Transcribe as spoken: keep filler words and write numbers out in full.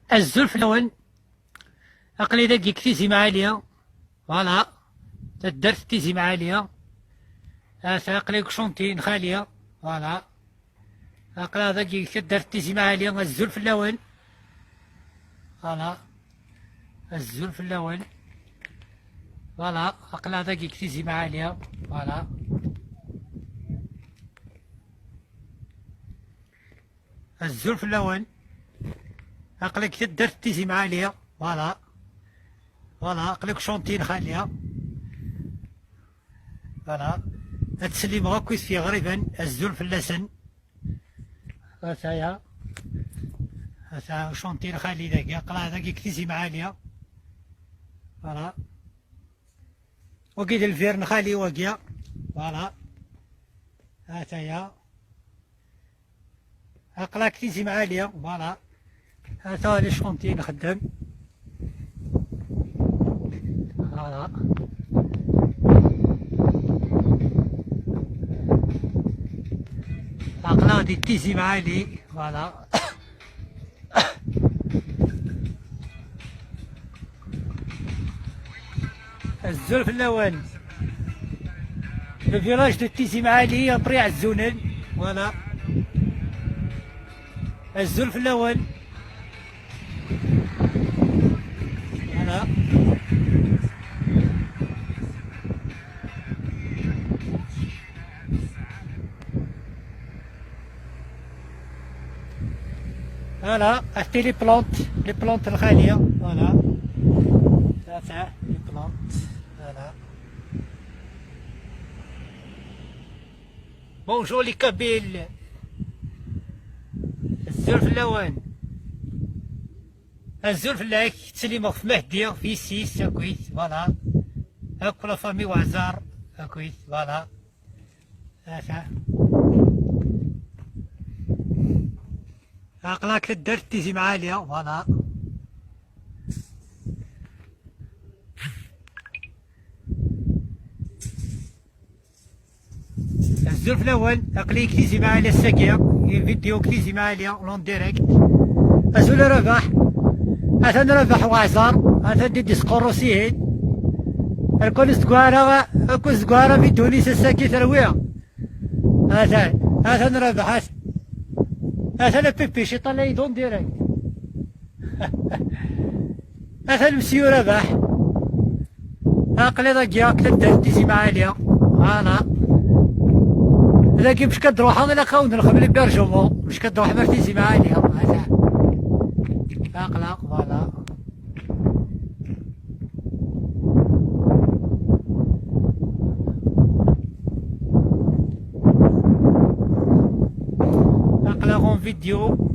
Azul fell-awen. Aql-i dagi deg Tizi Mɛali. Voilà. Taddart n Tizi Mɛali. Ata aql-i deg chantier n xali. Voilà. Aql-aɣ dagi deg taddart n Tizi Mɛali. Azul fell-awen. Voilà. Azul fell-awen. Voilà. Aql-aɣ dagi deg Tizi Mɛali. Voilà. Azul fell-awen. Aql-i deg taddart n Tizi Mɛali. Voilà. Voilà, aql-i deg chantier n xali. Voilà. Ad ttsellimeɣ akk i tiɣriban. Azul fell-asen. Ataya. Ata chantier n xali dagi. Aql-aɣ dagi deg Tizi Mɛali. Voilà. Wagi d lbir n xali wagi. Voilà. Ataya. Aql-ak Tizi Mɛali, voilà. Ata les chantiers nxeddem. Voilà. Aql-aɣ di Tizi Mɛali, voilà. Azul fell-awen. Le village de Tizi Mɛali, après Ɛezzunen. Voilà. Azul fell-awen. Voilà. Voilà, achetez les plantes, les plantes الخالية, voilà. Ça, ça, les plantes, voilà. Bonjour les Kabyles. Azul fell-awen. Azul fell-ak, ttsellimeɣ ɣef Mehdi, ɣef yessi-s akkit, voilà. Akk la famille Weɛzar akkit, voilà. Ata. Aql-ak taddart n Tizi Mɛali, voilà. Azul fell-awen, aql-i deg Tizi Mɛali ass-agi, une vidéo deg Tizi Mɛali, en direct. Azul a Rabaḥ, atan Rabaḥ Weɛzar, atan di disqurrus ihin. Arku ur nezgara, arku ur nezgara vidéo-nis ass-agi terwi. Atan, atan Rabaḥ, atan. Atan a Pipi, ciṭan la en direct. Atan Mesyu Rabaḥ. Aql-i dagi, aql-i dagi Tizi Mɛali. Voilà. Dagi mec ad d-ruḥeɣ, ilaq-awen-d nexdem l'hébergement. Mec ad d-ruḥem ar Tizi Mɛali. Atan. Aql-aɣ, voilà. Aql-aɣ en vidéo.